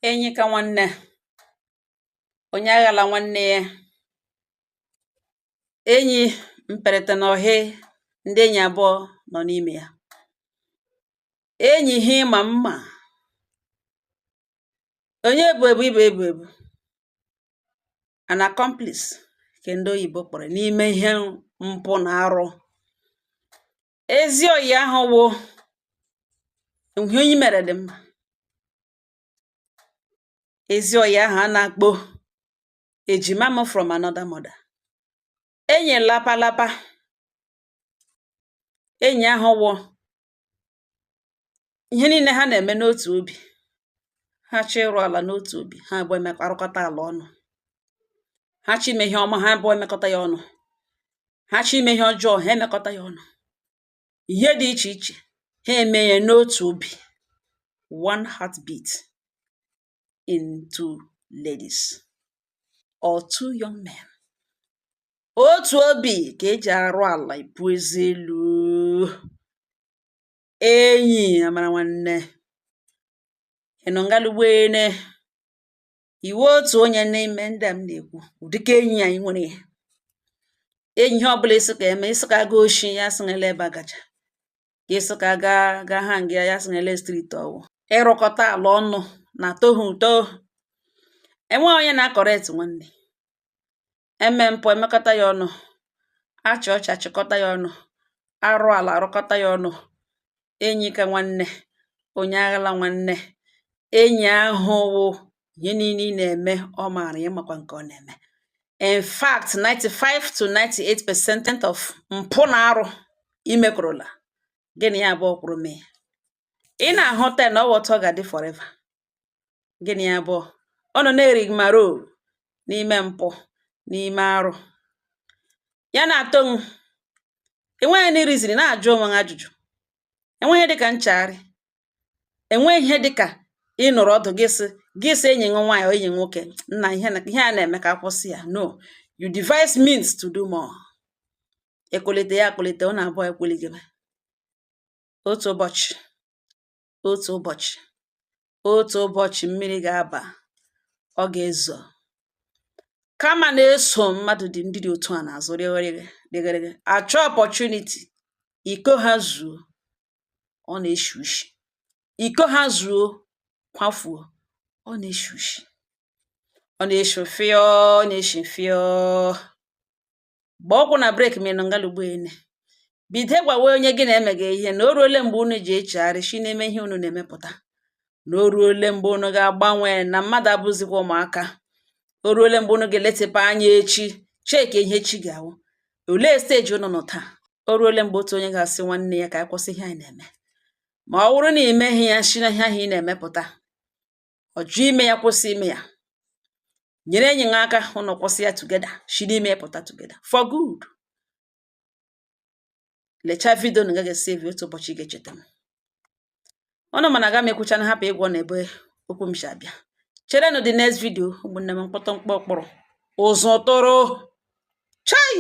Enyi ka nwanne, onye aghala nwanne ya. Enyi mperete na ọhị, ndị enyi abụọ nọ n'ime ya. Enyi ihe ịma mma, onye ebu ebu ibe ebu ebu, an accomplice nke ndị oyibo kpọrọ n'ime ihe mpụ na arụ. Ezi oyi ahụ wụ ihe onye mere dị mma. Ezi oyi ahụ a na-akpọ ejima m from another mother. Enyi lapalapa, enyi ahụ wụ ihe niile ha na-eme n'otu obi. Ha chọọ ịrụ ala n'otu obi, ha abụọ arụkọta ala ọnụ. Ha chọọ ime ihe ọma, ha abụọ emekọta ya ọnụ. Ha chọọ ime ihe ọjọọ, ha emekọta ya ọnụ. Ihe dị iche iche ha eme ya n'otu obi. One heartbeat in two ladies or two young men. Otu obi ka eji arụ ala epu eze elu. Enyi amara nwanne, ịnụ ngalugbeene iwu otu onye n'ime ndị a m na-ekwu ụdịka enyi anyị nwere. Enyi ihe ọbụla isi ka eme, isi ka aga oshi, ya sị ele ebe agaja, ka isi ka aga ga hang ya, ya sị ele street ọwụ. Ịrụkọta ala ọnụ na tohu ụtọ. Enweghị onye na-acorrect nwanne. Eme mpụ emekọta ya ọnụ, achị ọchị achịkọta ya ọnụ, arụ ala arụkọta ya ọnụ. Enyi ka nwanne, onye aghala nwanne. Enyi ahụ wụ ihe niile ị na-eme ọ maara ya, makwa nke ọ na-eme. In fact, 95 to 98% of mpụ na arụ imekọrọla gịnị ya abụọ kwuru mee. Ị na-ahụta na ọ wụ otu ọ ga-adị forever. Gịnị ya abụọ ọ nọ na-erigmarole n'ime mpụ, n'ime arụ ya na-atọ m. Enweghị any reason na-ajụ onwe gị ajụjụ. Enweghị dịka nchegharị, enweghị ihe dịka ịnọrọ ọdụ gị sị enyi gị nwaanyị or enyi nwoke nna ihe ihe a na-eme ka akwụsị ya. No, you devise means to do more. Ekwelite ya akwelite, unu abụọ ekweligebe. Otu ụbọchị, otu ụbọchị, otu ụbọchị mmiri ga-aba, ọ ga-ezo. Kama na-eso mmadụ dị ndị dị otu a n'azụ rịgịrịgị rịgịrịgị achọ opportunity, iko ha zuo, ọ na-eshi ushi. Iko ha zuo, kwafuo, ọ na-eshi ushi. Ọ na-eshi fịọ, ọ na-eshi fịọ. Gbaa ụkwụ na brake ma ị nọ ngalugbo ene. Bido gwawa onye gị na-emega ihe na o ruole mgbe unu ji echegharị shi n'ime ihe unu na-emepụta, na o ruole mgbe unu ga-agbanwe, na mmadụ abụzikwa ụmụaka. O ruole mgbe unu ga-eletịpụ anya echi, cheke ihe chi ga-awụ, olee stage unu nọ taa. O ruole mgbe otu onye ga-asị nwanne ya ka anyị kwụsị ihe anyị na-eme. Ma ọ bụrụ na ị meghị ya, shi na ihe ahụ ị na-emepụta, ọ jụ ime ya, kwụsị ime ya. Nyere enyi gị aka, unu kwụsị ya together, shi n'ime ya pụta together for good. Lechaa video na gaghị save. Otu ụbọchị ị ga-echeta m ọnụ, mana aga m ekwucha na hapụ ịgwọ na ebe okwu m si abịa. Cherenụ the next video, ụmụnne m. Mkpọtọmkpọ kpụrụ ụzụ tụrụ chai.